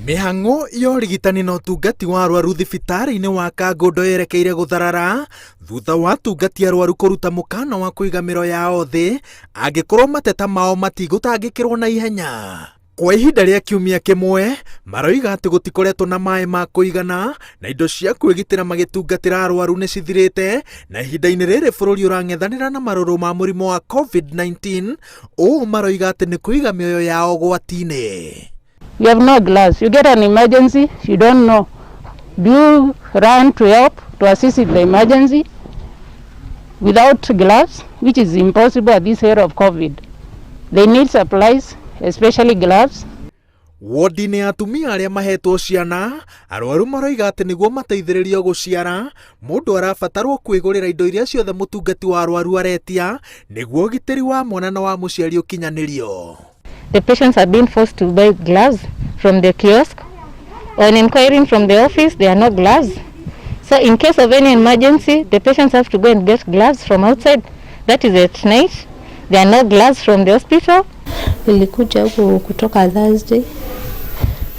Mĩhang'o ya ũrigitani na ũtungati wa arwaru thibitarĩ-inĩ wa Kangundo yerekeire gũtharara thutha wa atungati arwaru kũruta mũkana wa kũiga mĩro yao thĩ angĩkorwo mateta mao matigũtangĩkĩrwo na ihenya. Kwa ihinda rĩa kiumia kĩmwe, maroiga atĩ gũtikoretwo na maĩ ma kũigana na indo cia kwĩgitĩra magĩtungatĩra arwaru nĩ cithirĩte, na ihinda-inĩ rĩrĩ bũrũri ũrang'ethanĩra na marũrũ ma mũrimũ wa COVID-19, ũũ maroiga atĩ nĩ kũiga mĩoyo yao ũgwati-inĩ. You have no gloves. You get an emergency, you don't know. Do you run to help, to assist in the emergency without gloves, which is impossible at this era of COVID? They need supplies, especially gloves. Wodi-inĩ ya atumia arĩa mahetwo ciana, arwaru maroiga atĩ nĩguo mateithĩrĩrio gũciara, mũndũ arabatarwo kwĩgũrĩra indo iria ciothe mũtungati wa arwaru aretia nĩguo ũgitĩri wa mwana na wa mũciari ũkinyanĩrio. The patients are being forced to buy gloves from the kiosk. On inquiring from the office, there are no gloves. So in case of any emergency, the patients have to go and get gloves from outside. That is at night. There are no gloves from the hospital. Nilikuja huku kutoka Thursday,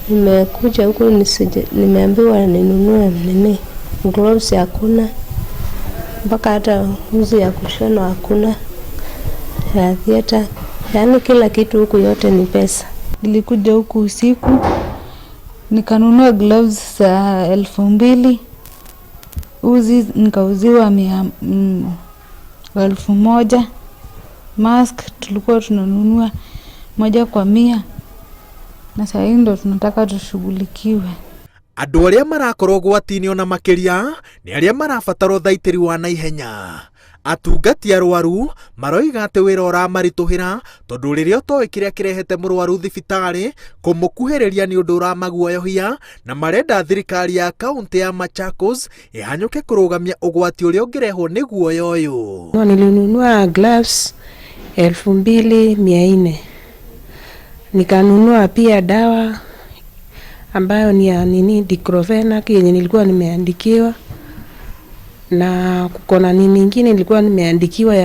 nimekuja huku nisije, nimeambiwa ninunue nini gloves hakuna, mpaka hata uzi ya kushona hakuna, ya theater, yaani kila kitu huku yote ni pesa. Nilikuja huku usiku nikanunua gloves za 2000, uzi nikauziwa 1000, mask tulikuwa tunanunua moja kwa 100, na saa hii ndo tunataka tushughulikiwe. Andũ arĩa marakorwo ũgwati-inĩ ona makĩria nĩ arĩa marabatara ũthaitĩri wa naihenya. Atungati arwaru maroiga atĩ wĩra ũramaritũhĩra tondũ rĩrĩa ũtoĩ kĩrĩa kĩrehete mũrwaru thibitarĩ kũmũkuhĩrĩria nĩ ũndũ ũramaguoyohia, na marenda thirikari ya kaũntĩ ya Machakos ĩhanyũke kũrũgamia ũgwati ũrĩa ũngĩrehwo nĩ guoya ũyũ. No, nilinunua gloves 2400, nikanunua pia dawa ambayo ni ya nini diclofenac yenye nilikuwa nimeandikiwa, na kuko na nini ingine nilikuwa nimeandikiwa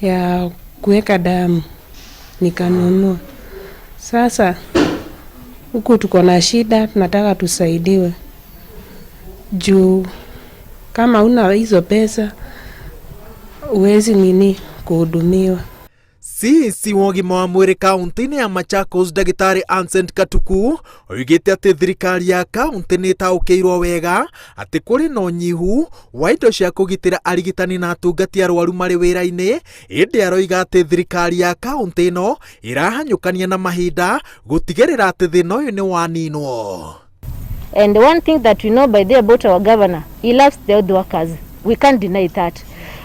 ya kuweka damu nikanunua. Sasa huku tuko na shida, tunataka tusaidiwe juu kama una hizo pesa huwezi nini kuhudumiwa. CEC wa ũgima wa mwĩrĩ kaũntĩ-inĩ ya Machakos ndagĩtarĩ Ancent Katuku oigĩte atĩ thirikari ya kaũntĩ nĩ ĩtaũkĩirwo wega atĩ kũrĩ na ũnyihu wa indo cia kũgitĩra arigitani na atungati arwaru marĩ wĩra-inĩ, ĩndĩ aroiga atĩ thirikari ya kaũntĩ ĩno ĩrahanyũkania na mahinda gũtigĩrĩra atĩ thĩna ũyũ nĩ waninwo. And one thing that we know by the about our governor, he loves the health workers. We can't deny that.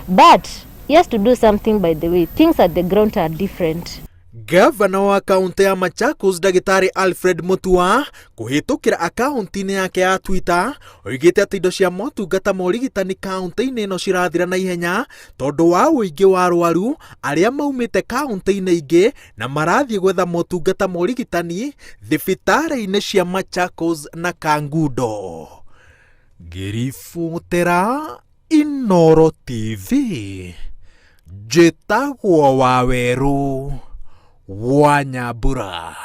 But he has to do something by the way. Things at the ground are different. Gavana wa kaũntĩ ya Machakos ndagĩtarĩ Alfred Mutua kũhĩtũkĩra akaunti-inĩ yake ya Twitter oigĩte atĩ indo cia motungata ma ũrigitani kaũntĩ-inĩ ĩno cirathira na ihenya tondũ wa ũingĩ wa arwaru arĩa maumĩte kaũntĩ-inĩ ingĩ na marathiĩ gwetha motungata ma ũrigitani thibitarĩ-inĩ cia Machakos na Kangundo. Ngĩribotera Inooro TV njĩtagwo Wawerũ wa Nyambura.